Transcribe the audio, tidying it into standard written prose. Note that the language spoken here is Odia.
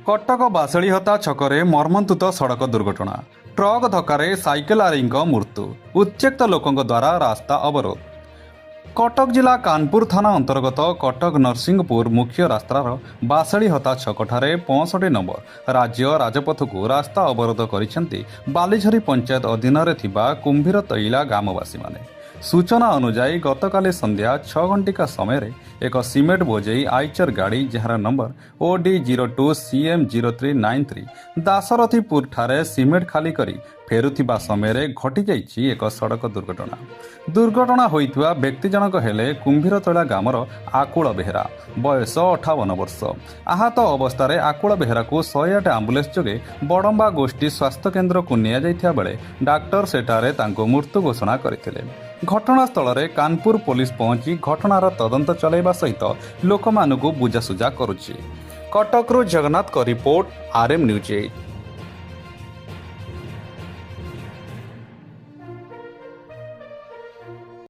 କଟକ ବାସେଳିହତା ଛକରେ ମର୍ମନ୍ତୁଦ ସଡ଼କ ଦୁର୍ଘଟଣା। ଟ୍ରକ୍ ଧକ୍କାରେ ସାଇକେଲ ଆରୋହୀଙ୍କ ମୃତ୍ୟୁ। ଉତ୍ତ୍ୟକ୍ତ ଲୋକଙ୍କ ଦ୍ୱାରା ରାସ୍ତା ଅବରୋଧ। କଟକ ଜିଲ୍ଲା କାନପୁର ଥାନା ଅନ୍ତର୍ଗତ କଟକ ନରସିଂହପୁର ମୁଖ୍ୟ ରାସ୍ତାର ବାସେଳିହତା ଛକଠାରେ 65 ନମ୍ବର ରାଜ୍ୟ ରାଜପଥକୁ ରାସ୍ତା ଅବରୋଧ କରିଛନ୍ତି ବାଲିଝରି ପଞ୍ଚାୟତ ଅଧୀନରେ ଥିବା କୁମ୍ଭୀର ତୈଲା ଗ୍ରାମବାସୀମାନେ। ସୂଚନା ଅନୁଯାୟୀ, ଗତକାଲି ସନ୍ଧ୍ୟା 6 ଘଣ୍ଟିକା ସମୟରେ ଏକ ସିମେଣ୍ଟ ବୋଝେଇ ଆଇଚର ଗାଡ଼ି, ଯାହାର ନମ୍ବର OD 02 CM 0393, ଦାଶରଥିପୁରଠାରେ ସିମେଣ୍ଟ ଖାଲି କରି ଫେରୁଥିବା ସମୟରେ ଘଟିଯାଇଛି ଏକ ସଡ଼କ ଦୁର୍ଘଟଣା। ଦୁର୍ଘଟଣା ହୋଇଥିବା ବ୍ୟକ୍ତି ଜଣକ ହେଲେ କୁମ୍ଭୀରତଳା ଗ୍ରାମର ଆକୁଳ ବେହେରା, ବୟସ 58 ବର୍ଷ। ଆହତ ଅବସ୍ଥାରେ ଆକୁଳ ବେହେରାକୁ 108 ଆମ୍ବୁଲାନ୍ସ ଯୋଗେ ବଡ଼ମ୍ବା ଗୋଷ୍ଠୀ ସ୍ୱାସ୍ଥ୍ୟକେନ୍ଦ୍ରକୁ ନିଆଯାଇଥିବା ବେଳେ ଡାକ୍ତର ସେଠାରେ ତାଙ୍କୁ ମୃତ୍ୟୁ ଘୋଷଣା କରିଥିଲେ। ଘଟଣାସ୍ଥଳରେ କାନପୁର ପୋଲିସ ପହଞ୍ଚି ଘଟଣାର ତଦନ୍ତ ଚଳାଇବା ସହିତ ଲୋକମାନଙ୍କୁ ବୁଝାସୁଝା କରୁଛି। କଟକରୁ ଜଗନ୍ନାଥଙ୍କ ରିପୋର୍ଟ, ଆର୍ଏମ୍ ନ୍ୟୁଜ୍ 8।